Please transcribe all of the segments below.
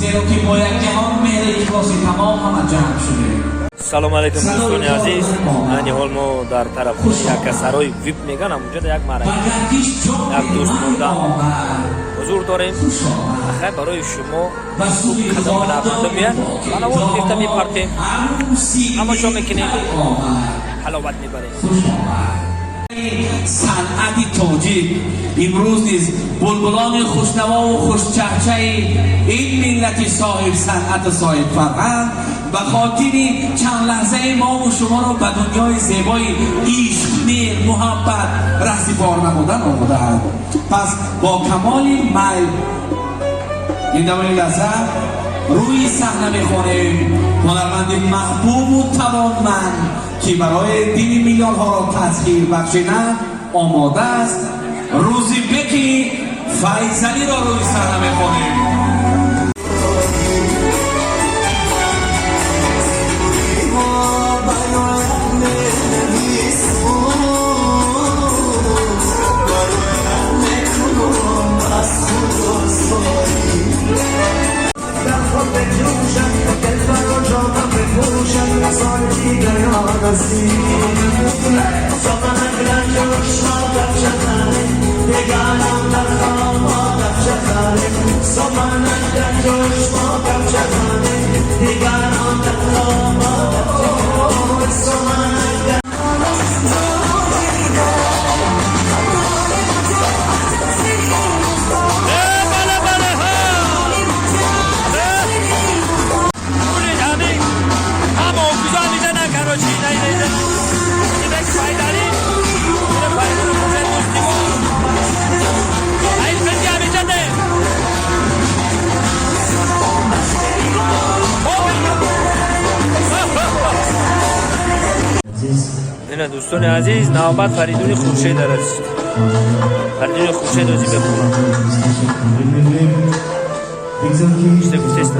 Зеро ки бо як ҷаҳон меҳри ихлоси тамом ҳама ҷамъ шудем. Салому алейкум, дӯстони азиз. Айни ҳол мо дар тарафи якасарои ВИП меган, ҳамунҷо як маърака як дӯст монда ҳузур дорем. Хай, барои шумо кадом ҳунармандо меяд, манавор гирифта мепартем, тамошо мекунем, ҳаловат мебарем. Санъати тоҷик имрӯз низ булбулони хушнавову хушчаҳчаи ин миллати соҳиб санъату соҳиб фарҳанг ба хотири чанд лаҳзаи мову шуморо ба дунёи зебои ишқ, меҳр, муҳаббат раҳсипор намудан омодаанд. Пас бо камоли майл ин давои лаҳза рӯи саҳна мехонем ҳунарманди маҳбубу тавонманд, ки барои дили миллионҳоро тасхир бахшидан омода аст. Рӯзибеки Файзалиро рӯи саҳна мехонем. Ина, дӯстони азиз, навбат Фаридуни Хуршед аст. Фаридуни Хуршед озӣ бехонам. Чизе гуфтеста?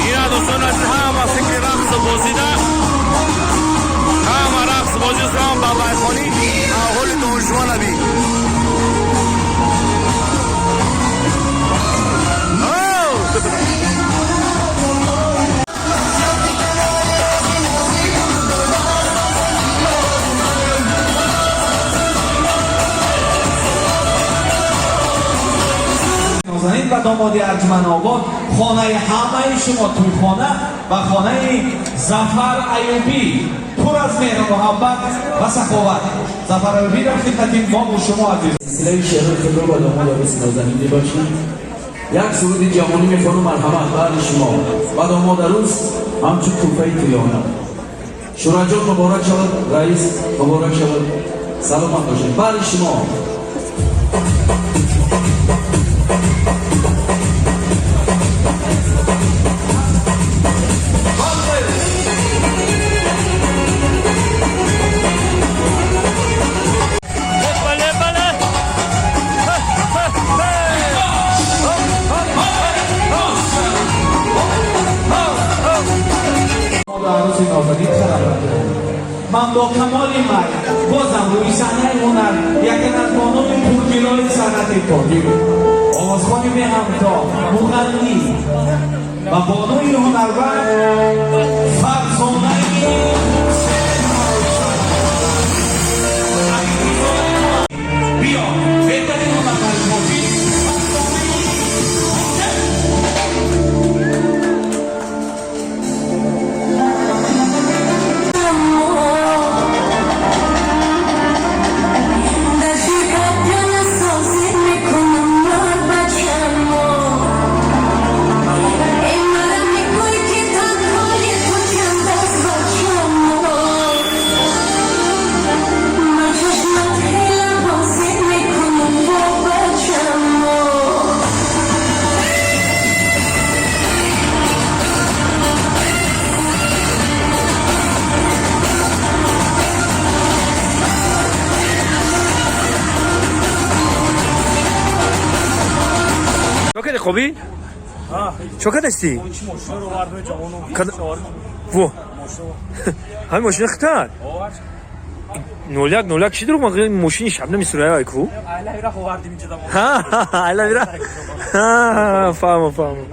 Ина, дӯстони азиз, ҳама фикри рақсу бозида, ҳама рақс бозӣ сам ба байхонӣ аҳоли донишҷӯ наби. Нозанин ва домоди арҷманд обод. Хонаи ҳамаи шумо тӯйхона ва хонаи Зафар Аюбӣ пур аз меҳру муҳаббат ва саховат. Зафар Аюбӣ дар хидмати мову шумо, азиз. Силсилаи шеърҳои худро ба домод арӯси нозанин мебахшам. Як суруди ҷаҳонӣ мехонам, марҳамат, баъди шумо ба домод арӯс ҳамчун тӯҳфаи тӯёна. Шураҷон, муборак шавад, раис, муборак шавад, саломат бошед, баъди шумо. Бале, бале. Арӯси нозанин шараф. Ман бо камоли майл бозам рӯи саҳнаи ҳунар яке аз бонуи пурҷилои санъати тоҷик, овозхони меҳамто, муғаннӣ ва бонуи ҳунарванд Фарзонаи биё, беҳтарин ҳунарманди тоҷик. Дар ширкат созӣ мекунам мар бачамо. Эй, мара мегӯй, ки танҳои ту чанд аст, бачамо. Интихобӣ чо кардасти? Во, ҳамин мошина хитар 01 01 чӣ дурӯғ? Мошини Шабнами Сурайё ку. Фаҳмо, фаҳмо.